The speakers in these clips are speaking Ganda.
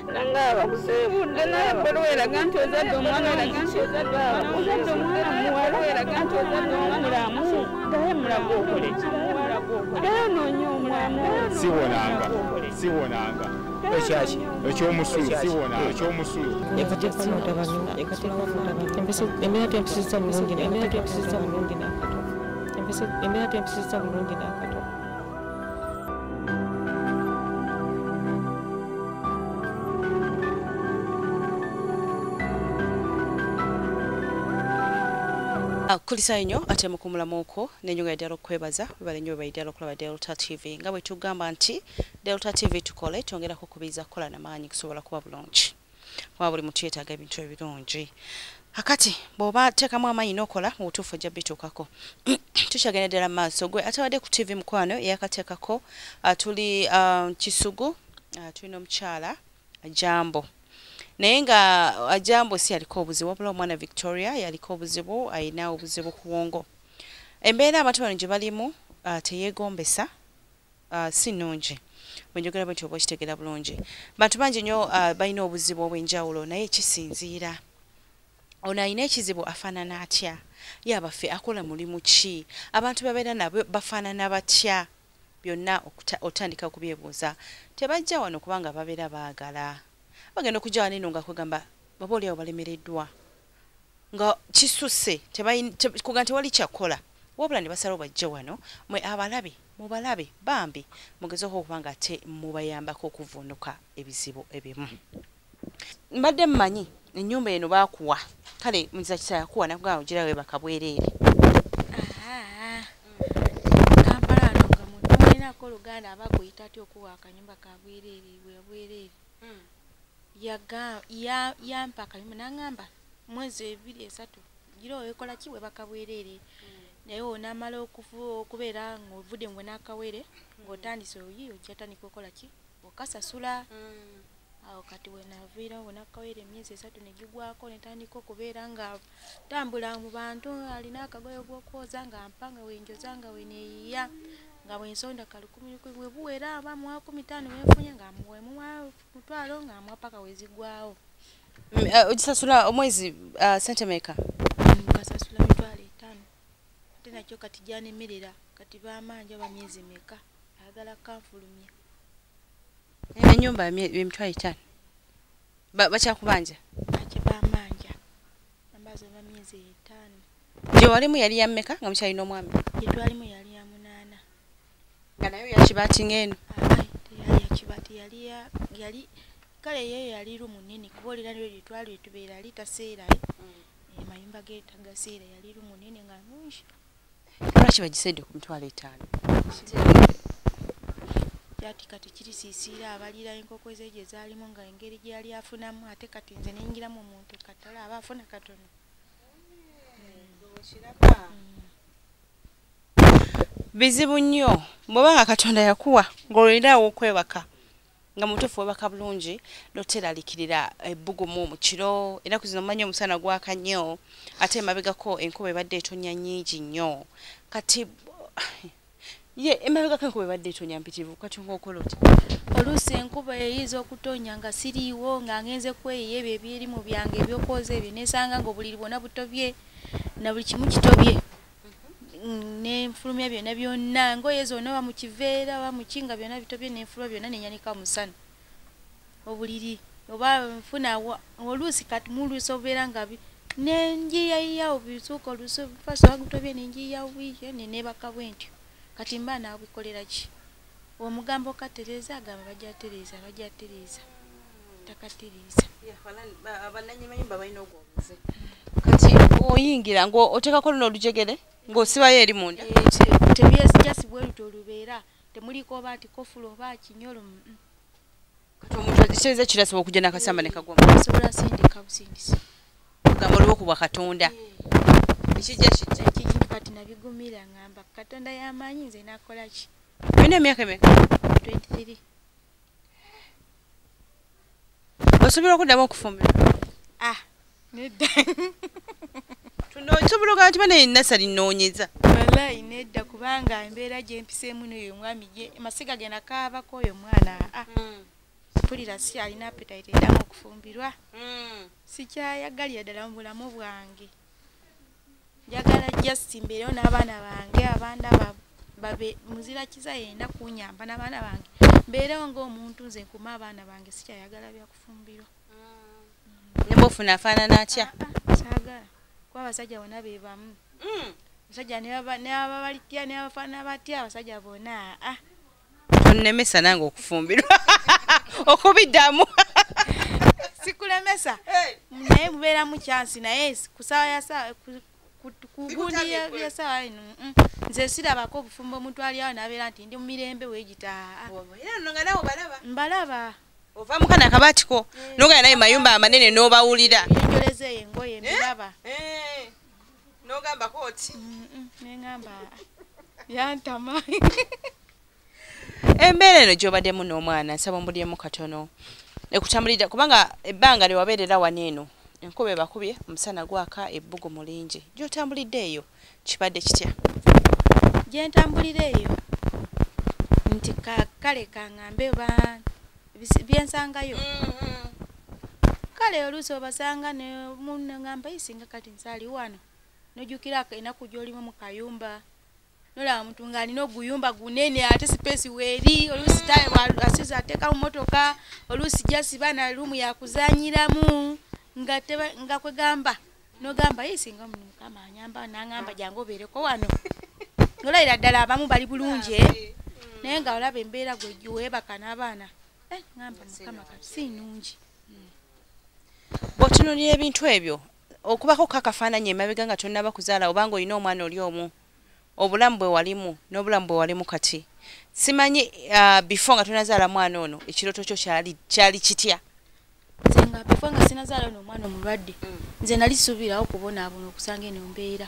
Nanga bakusiibudde naye ebbaluwa eraga nti ozadde omwana ozadde omwana muwala eraga nti ozadde omulamu ddayo mulago okole ki ddayo onoonye omwana siwonanga siwonanga ekyaki ekyomusulu siwonanga ekyomusulu embeera tempisizza bulungi n'akato. Kulisa nnyo ate mukumulamuko n'ennyonga ya ddala okwebaza webale nnyo webale ddala okulaba Delta TV nga bwe tugamba nti Delta TV tukole twongerako kubiriza kukola n'amaanyi kusobola kuba bulungi kuba buli muntu yeetaaga ebintu ebirungi. Akati bw'oba teekamu amaanyi n'okola mu butuufu ojja bituukako. Tukyagenda ddala mu maaso gwe atabadde ku TV mukwano eyakateekako tuli Kisugu tulina omukyala Jambo. Naye nga Jambo si yaliko obuzibu wabula omwana Victoria yaliko obuzibu alina obuzibu ku bwongo. Embeera abantu bano gye balimu teyeegombesa si nnungi. Bwe njogera bwe nti oba okitegeera bulungi. Bantu bangi nnyo balina obuzibu obw'enjawulo naye kisinziira. Ono alina ekizibu afaanana atya? Ye abaffe akola mulimu ki? Abantu babeera nabo bafaanana batya? Byonna otandika okubyebuuza. Tebajja wano kubanga babeera baagala. Bagenda okujja wano eno nga kwegamba baba oliawo balemereddwa nga kisusse kugamba tewali kyakukola wabula ne basalawo bajje wano mwe abalabe mubalabe bambi mugezeeko okuba nga ate mubayambako okuvvuunuka ebizibu ebimu. Mbadde mmanyi ennyumba eno baakuwa kale Mukisa kisa yakuwa nakugamba ogira weebaka bwereere. Kampala wano nga muntu mulinako oluganda aba akuyita atya okuwa akanyumba ka bwereere bwereere. Yampa akanyumba n'aŋŋamba mwezi 2 3 gira weekola ki weebaka bwereere naye onaamala okubeera ng'ovudde mwe n'akawere ng'otandise oyi ojja tandika okola ki okasasula. Awo kati we naviirawo n'akawere emyezi 3 ne gigwako ne tandika okubeera nga ntambula mu bantu alina akagoye obw'okwoza nga mpa nga wenjoza nga weneeyiya nga bwensonda ka 1,000 bwe buwera aba muwa 15 wenfunye nga muwa 1,000 nga muwa paka wezigwawo. Ogisasula omwezi ssente mmeka? Nkasasula 5,000 ate nakyo kati gyanemerera kati bamanja oba myezi meka ayagala kanfulumya. Ennyumba 5,000 bakyakubanja? Bakibamanja ambazo ba myezi 5. Gye walimu yali ya mmeka nga mukyalina omwami? Gye twalimu yali ya 8. Nga nayo yakibaati ng'eno? Teyali yakibaati yali kale yeyo yali rumu nnene kuba olira lyo lye twali tubeera yali taseera amayumba ge tagaseera yali rumu nnene nga nnungi. Lwaki bagisedde ku 5,000? Kyati kati kirisiisira abalira enkoko ze gye zaalimu nga engeri gye yali afunamu ate kati nze neyingiramu omuntu katala aba afuna katono. Bizibu nnyo bw'oba nga Katonda yakuwa ng'olinawo okwebaka nga mutuufu weebaka bulungi noteeraliikirira ebbugumu mu kiro. Ennaku zino mmanyi omusana gwaka nnyo ate emabegako enkuba ebadde etonnya nnyingi nnyo kati ye emabegako enkuba ebadde etonnya mpitirivu kati ng'okola otya? Oluusi enkuba eyinza okutonnya nga siriiwo nga ngenze kweyiya ebyo ebirimu byange ebyokwoza ebyo nesanga ng'obuliri bwonna butobye na buli kimu kitobye nenfulumya byonna byonna engoye zonna oba mu kiveera oba mu ki nga byonna bitobye nenfulumya byonna nenyanika musana obuliri oba nfuna oluusi kati muluusi obeera nga nenjiyayiyawo bisuuka oluusi faso bagutobye nenjiyawo bwiye neneebaka bwe ntyo kati mba naabikolera ki? Omugambo okatereeza agamba bajja tereeza bajja tereeza takatereeza. Bannannyini mayumba balina ogwobuze kati oyingira ng'oteekako luno olujegere ng'osibayo eri munda tebyesijasi bwe lutyo olubeera temuliko oba nti kofulo oba kinyolo. Kati omuntu ekitegeeza kirasobola okujja n'akasamba ne kagwa asobola sindika busindisi kugamba olw'oku bwa Katonda ekijja kijja ekijja kati nabigumira ngamba Katonda y'amanyi nze nakola ki? Olina emyaka emeka? 23. Osobola okuddamu okufumbirwa? Nedda. Osobola okugamba nti bane Nasali nnoonyeza? Wallahi nedda kubanga embeera gye mpiseemu n'oyo omwami gye masiga ge nakaabako oyo mwana Mpulira si alina appetite eddamu okufumbirwa. Sikyayagalira ddala mu bulamu bwange. Njagala just mbeerewo n'abaana bange, abaana babe muzira kiza yenna kunyamba n'abaana bange. Mbeerewo ng'omuntu nze nkume abaana bange, sikyayagala bya kufumbirwa. Ne bw'ofuna afaanana atya? Saagala. Kuba abasajja bonna be bamu. Abasajja ne baba balitya ne bafaanana batya, abasajja bonna Tonnemesa nange okufumbirwa. Okubiddamu. Sikulemesa. Naye mubeeramu chance naye ku ssaawa ya ssaawa ku gundi ya ssaawa eno. Nze sirabako obufumbo omuntu ali awo n'abeera nti ndi mu mirembe weegita. Era nno nga naawe obalaba. Mbalaba. Ova mu kano akabaatiko n'ogenda naye mayumba amanene n'obawulira. Enjoleza eyo engoye mbiraba. N'ogambako oti? Ne ŋŋamba yantama. Embeera eno gy'obaddemu n'omwana nsaba ombulyemu katono. Ekutambulira kubanga ebbanga lye wabeerera wano eno enkuba ebakubye, omusana gwaka, ebbugumu lingi. Gy'otambulidde eyo kibadde kitya? Gye ntambulira eyo nti kale kaŋŋambe byensangayo. Kale oluusi obasanga ne muŋŋamba singa kati nsaali wano. N'ojjukira ennaku gy'olimu mu kayumba. Nolaba omuntu ng'alina oguyumba gunene ate sipeesi weeri, oluusi asiza ateeka mu mmotoka, oluusi gy'asiba na luumu yakuzannyiramu nga kwegamba n'ogamba ye singa Mukama anyamba n'aŋŋamba jangu obeereko wano. N'olabira ddala abamu bali bulungi naye nga olaba embeera gwe weebaka n'abaana. Ŋŋamba Mukama kati si nnungi. Bw'otunuulira ebintu ebyo okubako kakafaananyi emabega nga tonnaba kuzaala obanga olina omwana oli omu, obulamu bwe walimu n'obulamu bwe walimu kati. Simanyi before nga tonazaala mwana ono ekirooto kyo kyali kitya? Nze nga before nga sinazaala ono omwana omulwadde, nze nali suubirawo okubonaabona okusanga eno mbeera.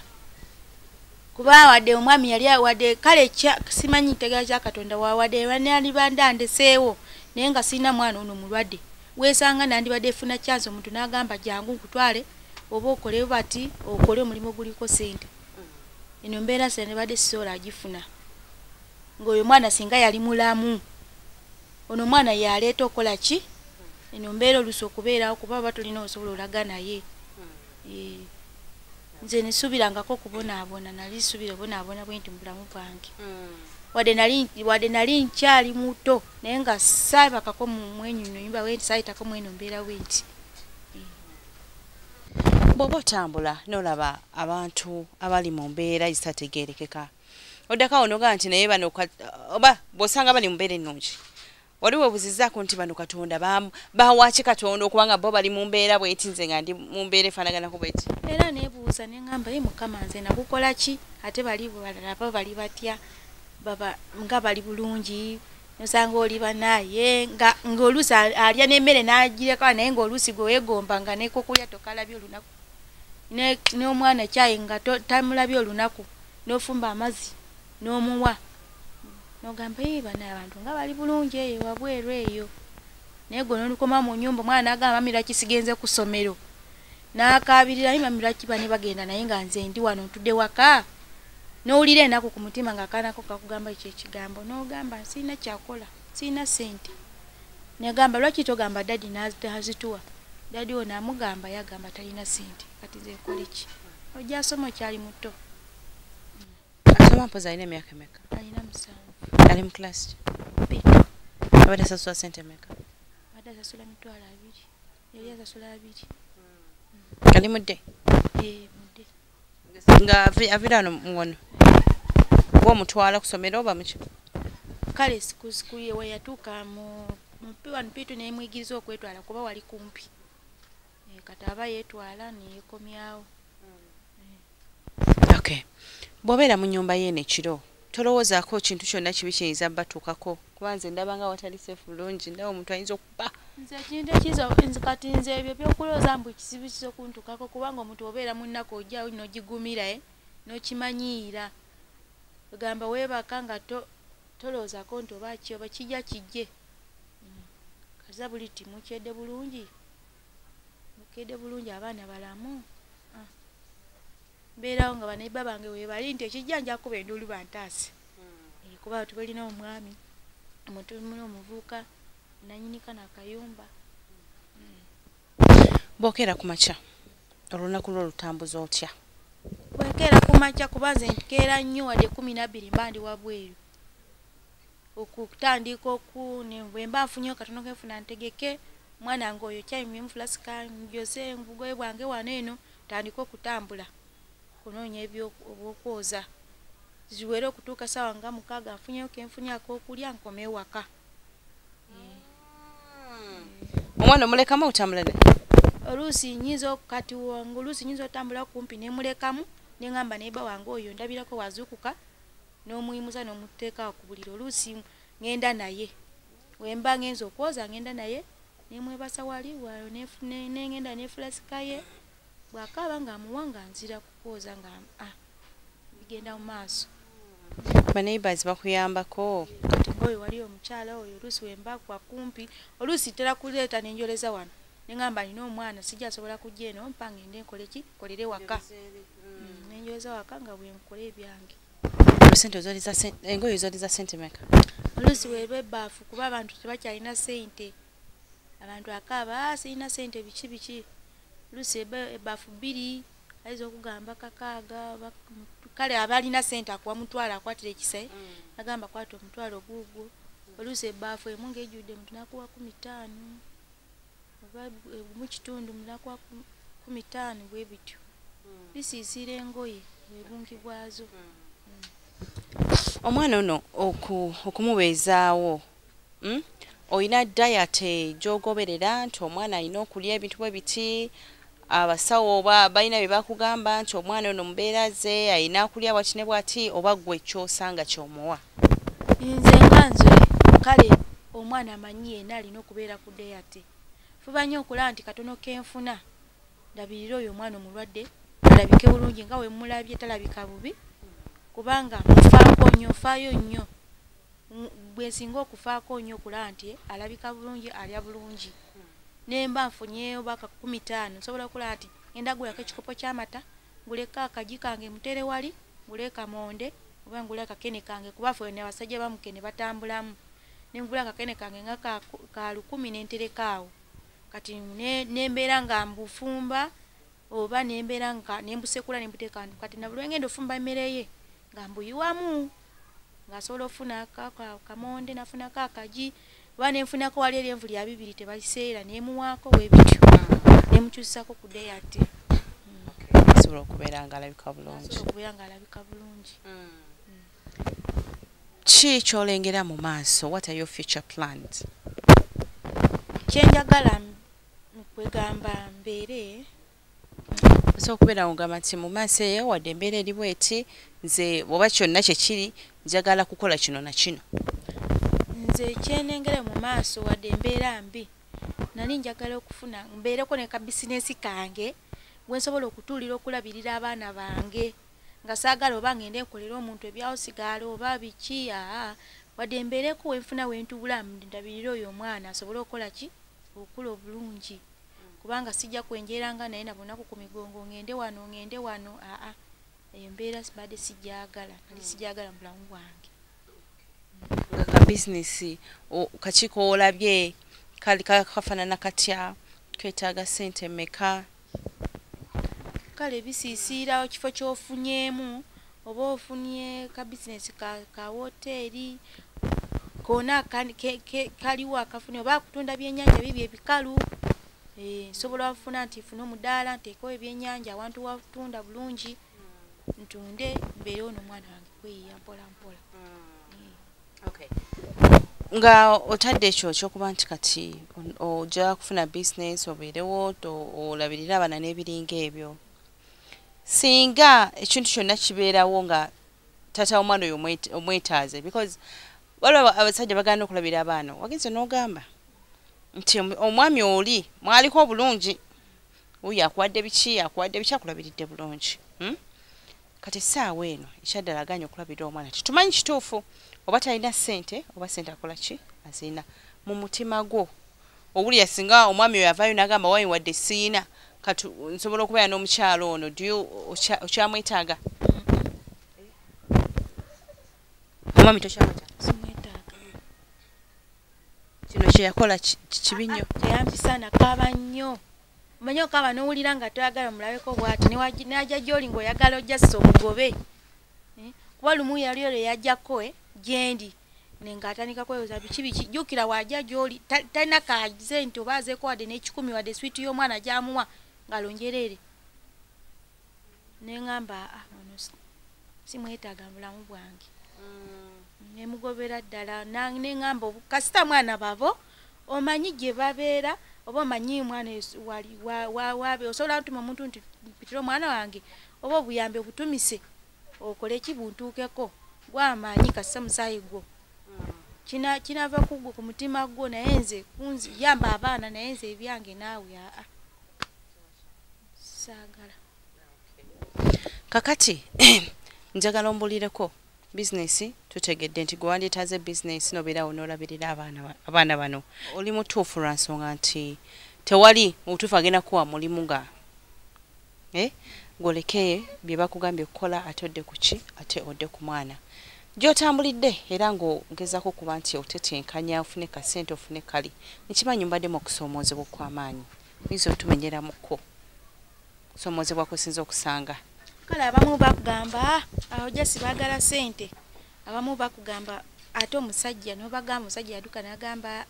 Kuba wadde omwami yali wadde kale simanyi ntegera kya Katonda wadde nandibadde ndeseewo naye nga sirina mwana ono mulwadde. Weesanga nandibadde efuna chance omuntu n'agamba jangu nkutwale oba okole bati okole omulimu oguliko ssente. Eno mbeera sandibadde sisobola agifuna. Ng'oyo omwana singa yali mulamu, ono omwana yaleeta okukola ki? Eno mbeera oluusi okubeerawo kuba baba tulina osobola olaga naye. Nze nisuubirangako okubonaabona, nali nsuubira obonaabona bwe nti mu bulamu bwange. Wadde nali nkyali muto naye nga saabakako mu eno nnyumba bwe nti, saayitako mu eno mbeera bwe nti. Bw'oba otambula n'olaba abantu abali mu mbeera ezitategeerekeka, oddako awo n'ogamba nti naye bano oba bw'osanga bali mu mbeera ennungi, wali weebuuzizzaako nti bano Katonda bawa ki Katonda okubanga bo bali mu mbeera bw'eti nze nga ndi mu mbeera efaanaganako bw'eti? Era neebuuza ne ŋŋamba ye Mukama nze nakukola ki ate bali balala bo bali batya baba nga bali bulungi nosanga oli banaye nga ng'oluusi alya n'emmere n'agireka naye ng'oluusi gwe weegomba nga n'ekyokulya tokalabye olunaku. N'omwana kyayi nga tamulabye olunaku n'ofumba amazzi n'omuwa n'ogamba ye banaye abantu nga bali bulungi eyo wabweru eyo. Naye gwe n'olukoma mu nnyumba omwana n'agamba mami lwaki sigenze ku ssomero, n'akaabirira mami lwaki bane bagenda naye nga nze ndi wano ntudde waka. N'owulira ennaku ku mutima ng'akaana ko kakugamba ekyo ekigambo n'ogamba sirina kyakola, sirina ssente. Negamba lwaki togamba daddy n'azituwa? Daddy wo n'amugamba yagamba talina ssente kati nze nkole ki? Ojja asoma okyali muto. Asoma mpozi alina emyaka emeka? Alina 7. Ali mu class ki? B. Abadde asasula ssente mmeka? Abadde asasula 20,000. Yali asasula 2. Ali mudde? Mudde. Nga aviira wano wano. Gw'omutwala ku ssomero oba muki? Kale we yatuuka mu P1 P2 ne muyigiriza okwetwala kuba wali kumpi. Kati aba yeetwala ne yeekomyawo. Okay. Bw'obeera mu nnyumba y'eno ekiro, tolowoozaako kintu kyonna kibi kiyinza batuukako? Kuba nze ndaba nga watali safe bulungi, ndaba omuntu ayinza okuba. Nze ekintu ekiyinza nze kati nze ebyo by'okulowooza mbu kizibu kiyinza okuntuukako kubanga omuntu obeera mu nnaku ojja n'ogigumira n'okimanyiira. Ogamba weebaka nga tolowoozaako nti oba ki oba kijja kijje. Kaza buli ti mukyedde bulungi, mukedde bulungi abaana balamu. Mbeerawo nga baneighbor bange weebali nti ekijja nja kuba enduulu bantaase. Kuba tubalina omwami, omuntu muno omuvubuka Nanyini kana akayumba. Bw'okeera ku makya olunaku lwo lutambuza otya? Bwenkeera ku makya kubanze nkeera nnyo wadde 12 mba ndi wabweru. Okutandika bwe mba nfunyeyo katono kenfuna ntegeke mwana wange oyo kyayi nfulasika njoze obugoye bwange wano eno ntandike okutambula kunoonya ebyokwoza. Ziwere okutuuka ssaawa nga 6 nfunyeyo kenfunye ak'okulya nkome waka. Omwana omulekamu otambula naye? Oluusi nnyinza kati oluusi nnyinza otambula kumpi ne mulekamu ne ŋŋamba neighbor wange oyo ndabirako bw'azuukuka n'omuyimusa n'omuteeka ku buliri. Oluusi ŋŋenda naye bwe mba ŋŋenze okwoza ŋŋenda naye ne mwebasa wali ne ŋŋenda ne fulasika ye bw'akaaba ng'amuwa nga nzira kukwoza nga bigenda mu maaso. Ba neighbors bakuyambako? Kati ng'oyo wali omukyala oyo oluusi we mba kwa kumpi oluusi ntera kuleeta ne njoleza wano ne ŋŋamba nina omwana sijja asobola kujja eno mpa ŋŋende nkole ki nkolere waka. Ne njoleza waka nga bwe nkola ebyange. Sente ozoliza engoye ozoliza sente mmeka? Oluusi weeba ebbaafu kuba abantu tebakyalina ssente. Abantu akaaba sirina ssente biki biki. Oluusi ebbaafu 2 ayinza okugamba 6 kale abalina ssente akuwa mutwalo akwatira ekisa agamba kwata omutwalo guugwo. Oluusi ebbaafu emu ng'ejjudde muntu n'akuwa 15 oba mu kitundu n'akuwa 15 bwe bityo. Bisiisira engoye bwe bungi bwazo. Omwana ono okumubeezaawo olina diet gy'ogoberera nti omwana alina okulya ebintu bwe biti, abasawo oba balina bye bakugamba nti omwana ono mbeera ze alina kulya bwati ne bwati, oba ggwe ky'osanga ky'omuwa? Nze nga nze kale omwana amanyi yenna alina okubeera ku diet. Fuba nnyo okulaba nti katono kenfuna ndabirire oyo omwana omulwadde alabike bulungi nga we mmulabye talabika bubi kubanga mufaako nnyo nfaayo nnyo. Bwe nsinga okufaako nnyo okulaba nti alabika bulungi alya bulungi. Ne mba nfunyeyo oba ka 15 nsobola okulaba nti ngenda gulako ekikopo ky'amata nguleko akagi kange mutere wali ngule kamonde oba ngule akakene kange kuba ffe abasajja bamukene batambulamu ne ngula akakene kange nga ka 10 ne ntereka awo. Kati ne mbeera nga mbufumba oba ne mbeera nga ne mbusekula ne mbuteeka kati na buli lwe ngenda ofumba emmere ye nga mbuyiwamu ng'asobola okufuna kamonde n'afunako akagi oba ne nfunako wali eryenvu lya 2 tebaliseera ne muwaako bwe bityo ne mukyusako ku diet. Asobola okubeera ng'alabika bulungi. Asobola okubeera ng'alabika bulungi. Ki ky'olengera mu maaso? What are your future plans? Kye njagala kwegamba mbeere osobola okubeera ng'ogamba nti mu maaso eyo wadde embeera eri bweti nze oba kyonna kye kiri njagala kukola kino na kino. Nze kyenengere mu maaso wadde embeera mbi nali njagala okufuna mbeereko ne ka bizinesi kange bwe nsobola okutuulira okulabirira abaana bange nga saagala oba ngende nkolere omuntu ebyawosigala oba biki wadde mbeereko we nfuna we ntuula ndabirire oyo omwana asobole okukola ki okula obulungi kubanga sijja kwenjeranga naye na bunaku ku migongo ngende wano eyo embeera mbadde sijagala nali sijagala mu bulamu bwange. Nga ka bizinesi kakiiko olabye kali kafaanana katya, keetaaga ssente mmeka? Kale bisiisira ekifo ky'ofunyeemu oba ofunye ka bizinesi ka woteeri konna kaliwo akafunye oba kutunda byennyanja bibyo ebikalu. Nsobola okufuna nti nfune omudaala nteekewo ebyennyanja awantu watunda bulungi ntunde mbeerewo n'omwana wange kweyiiya mpola mpola. Nga otadde ekyo ekyokuba nti kati ojja kufuna bizinesi obeerewo olabirire abaana n'ebiringa ebyo, singa ekintu kyonna kibeerawo nga taata w'omwana oyo omwetaaze because waliwo abasajja bagaana okulabira abaana wagenze n'ogamba nti omwami oli mwaliko obulungi oyo akuwadde biki akulabiridde bulungi. Kati essaawa eno ekyaddala agaanye okulabirira omwana tetumanyi kituufu oba talina ssente oba ssente akola ki azirina. Mu mutima gwo owulira singa omwami oyo avaayo n'agamba wayi wadde siina kati nsobola okubeera n'omukyalo ono okyamwetaaga? Omwami tokyamwetaaga? Simwetaaga. Kino Kyeyakola kibi nnyo. Kyeyampisa nakaaba nnyo. Omanyi okaaba n'owulira nga toyagala mulabeko bw'ati, n'ajja gy'oli ng'oyagala ojja ssa omugobe. Kuba lumu yali olwo yajjako gyendi ng'atandika kwewoza biki biki, jjukira w'ajja gy'oli talina kaze nti oba azeeko wadde n'ekikumi wadde swiiti y'omwana gy'amuwa ngalo njereere. Ne ŋŋamba ono simwetaaga mu bulamu bwange. Ne mugobera ddala ne ŋŋamba kasita mwana babo omanyi gye babeera oba omanyi mwana wabe osobola ntuma omuntu nti mpitira omwana wange oba obuyambi obutumise okole ki buntuukeko gw'amaanyi kasita musaayi gwo. Kinava ku gwo ku mutima gwo naye nze yamba abaana naye nze ebyange naawe aa saagala. Kakati njagala ombulireko bizinesi, tutegedde nti gwe wandyetaaze bizinesi n'obeerawo n'olabirira abaana bano. Oli mutuufu lwa nsonga nti tewali mutuufu agenda kuwa mulimu nga ng'oleke bye bakugambye okukola ate odde ku ki ate odde ku mwana. Gy'otambulidde era ng'ogezaako okuba nti otetenkanya ofune kasente ofune kali. Nkimanyi mbaddemu okusoomoozebwa okw'amaanyi. Oyinza otumenyeramuko okusoomoozebwa kw'osinza okusanga? Kale abamu bakugamba awo jasi baagala ssente, abamu bakugamba ate omusajja n'obagamba omusajja yadduka n'agamba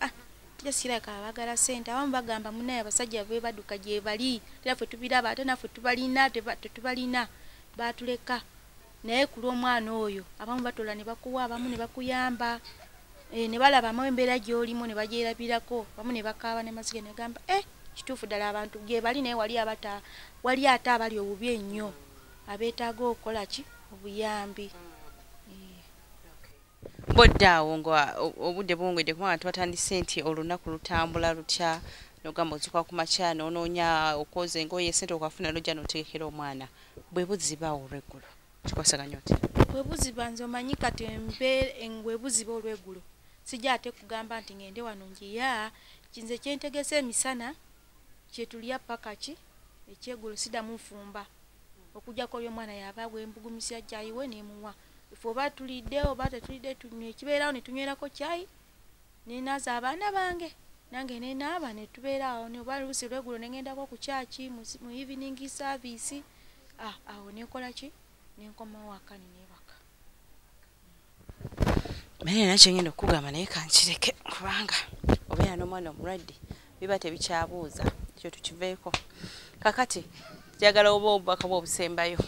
jasi kirabika abaagala ssente, abamu bagamba munnaye abasajja be badduka gye bali era ffe tubiraba ate naffe tubalina tetubalina baatuleka. Naye ku lw'omwana oyo abamu batola ne bakuwa, abamu ne bakuyamba ne balabamu embeera gy'olimu ne bagyerabirako, abamu ne bakaaba ne maziga ne bagamba kituufu ddala abantu gye bali naye wali ate abali obubi ennyo abeetaaga okukola ki obuyambi. Bodde awo nga obudde buwungedde kubanga twatandise nti olunaku lutambula lutya n'ogamba ozuukuka ku makya n'onoonya okwoza engoye ssente okafuna n'ojja n'otegekera omwana. Bwe buziba awo olw'eggulo kikwasaganya otya? Bwe buziba nze omanyi kati bwe buziba olw'eggulo sijja ate kugamba nti ngende wano njiya nze kyentegese emisana kye tulya paka ki ekyeggulo siddamu nfumba. Okuggyako oli omwana yaba bwe mbugumisa caayi we ne muwa. Ffe oba tulidde oba tetulidde tunywa ekibeerawo ne tunywerako caayi ne naaza abaana bange nange ne naaba ne tubeera awo oba oluusi olweggulo ne ŋŋendako ku kyaki mu evening service awo ne nkola ki ne nkomawo waka ne neebaka. Naye nina kye ngenda okukugamba naye kankireke kubanga obeera n'omwana omulwadde biba tebikyabuuza ekyo tukiveeko. Kakati njagala oba obubaka bwo obusembayo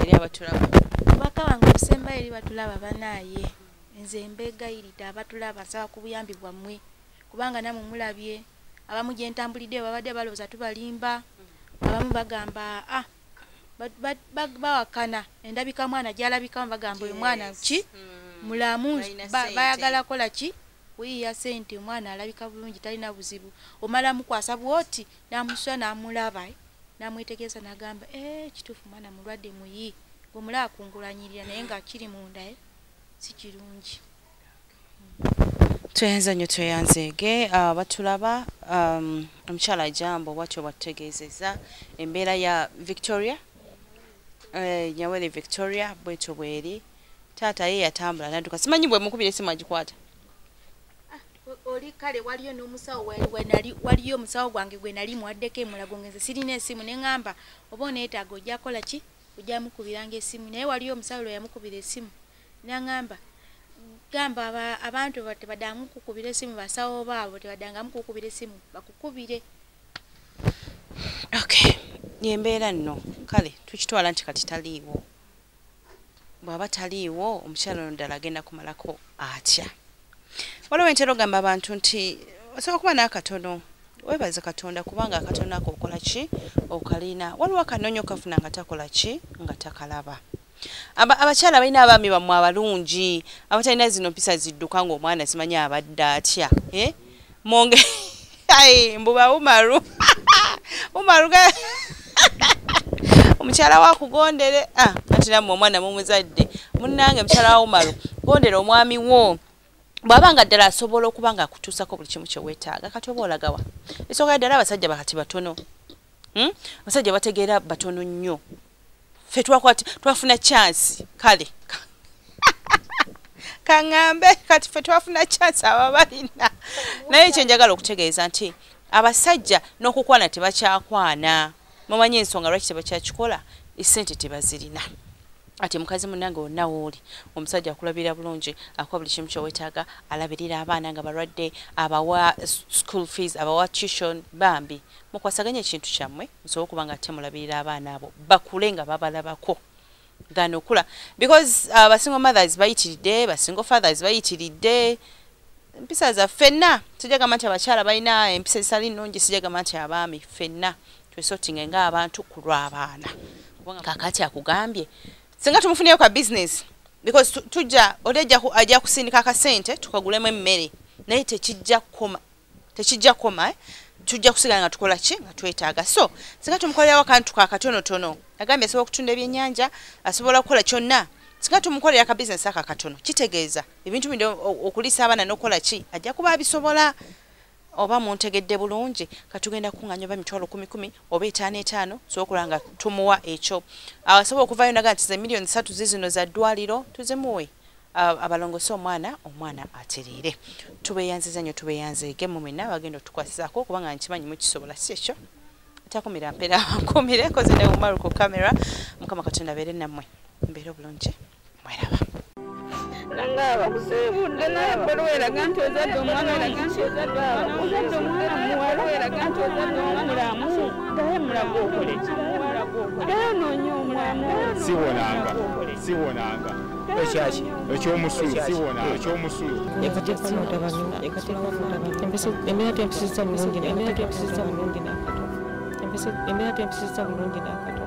eri abatulaba. Obubaka bwange obusembayo eri batulaba bannaaye nze mbeegayiridde abatulaba nsaba ku buyambi bwammwe kubanga nammwe mulabye abamu gye ntambulidde babadde balowooza tubalimba, abamu bagamba bawakana endabika mwana gy'alabikamu bagamba oyo mwana ki mulamu bayagala kola ki kuyiiya ssente omwana alabika bulungi talina buzibu omala mukwasa bw'oti n'amusula n'amulaba n'amwetegereza n'agamba kituufu mwana mulwadde muyi gw'omulaba akungulanyirira naye nga kiri munda si kirungi. Tweyanza nnyo tweyanzeege batulaba omukyala Jambo bw'atyo bw'atutegeezezza embeera ya Victoria Nyawere Victoria bwetyo bw'eri. Taata ye yatambula n'adduka simanyi bwe mukubira essimu agikwata. Oli kale waliyo n'omusawo waliyo omusawo gwange gwe nali muwaddeko emulago nze sirina essimu ne ŋŋamba oba oneetaaga ojja kola ki ojja mukubiranga essimu naye waliyo omusawo lwe yamukubira essimu n'aŋŋamba gamba abantu tebaddangamu kukubira essimu basawo baabwe tebaddangamu kukubira essimu bakukubire. Okay, y'embeera nno kale tukitwala nti kati taliiwo. Bw'aba taliiwo omukyala ono ddala agenda kumalako atya? Waliwo entera ogamba abantu nti osobola okuba n'akatono weebaze Katonda kubanga akatono ako okola ki okalina. Waliwo akanonyo kafuna nga takola ki nga takalaba. Abakyala balina abaami bammwe abalungi abatalina zino mpisa zidduka ng'omwana simanyi abadde atya monge mbuba Umaru Umaru omukyala wa kugondere ati nammwe omwana mumuzadde munnange mukyala wa Umaru gondera omwami wo bw'aba nga ddala asobola okuba nga akutuusako buli kimu kye weetaaga kati oba olagawa. Esooka ddala abasajja bakati batono abasajja bategeera batono nnyo. Ffe twafuna chance kale Kaŋŋambe kati ffe twafuna chance ababalina. Naye kye njagala okutegeeza nti abasajja n'okukwana tebakyakwana. Mumanyi ensonga lwaki tebakyakikola? Essente tebazirina. Ate mukazi munnange wonna wooli, omusajja akulabirira bulungi, akuwa buli kimu ky'oweetaaga, alabirira abaana nga balwadde, abawa school fees, abawa tuition. Bambi mukwasaganye ekintu kyammwe musobole okuba nga temulabirira abaana abo bakule nga babalabako than okula, because ba single mothers bayitiridde, ba single fathers bayitiridde. Empisa za ffenna, sijja gamba nti abakyala balina empisa ezitali nnungi, sijja gamba nti abaami, ffenna twesortinge ng'abantu ku lw'abaana. Kakati akugambye singa tumufunyeyo ka business, because tujja oli ajja kusindika akasente tukagulemu emmere, naye tekijja kukoma, tekijja kukoma, eh? Tujja kusigala nga tukola ki, nga twetaaga. So singa tumukolerawo akantu ka katonotono, agambye asobola okutunda ebyennyanja, asobola okukola kyonna. Singa tumukolera ka business aka katono, kitegeeza ebintu bino okuliisa abaana n'okukola ki ajja kuba abisobola. Oba muntegedde bulungi? Katugenda kuŋŋanya oba 100,000 oba 5 5, sobola okulaba nga tumuwa ekyo. Asobola okuvayo naga nti ze 3 million zizino za ddwaliro, tuzimuwe abalongose omwana, omwana atereere. Tubeeyanziza nnyo, tubeeyanzeege mu mwenna abagenda otukwasizaako, kubanga nkimanyi mukisobola, si ekyo? Takumira mpeera nkumire koze ne Umaru ku kamera. Mukama Katonda abeere nammwe, mbeere obulungi, mweraba. Nga bakusiibudde, naye ebbaluwa eraga nti ozadde omwana ozadde omwana muwala, ate omwana omulamu. Ddayo emulago okole ki? Ddayo onoonye omwana. Siwonanga, siwonanga. Ekyaki? Ekyomusulo, siwonanga, ekyomusulo. Embeera tempisizza bulungi, embeera tempisizza bulungi n'akatono, embeera tempisizza bulungi n'akatono.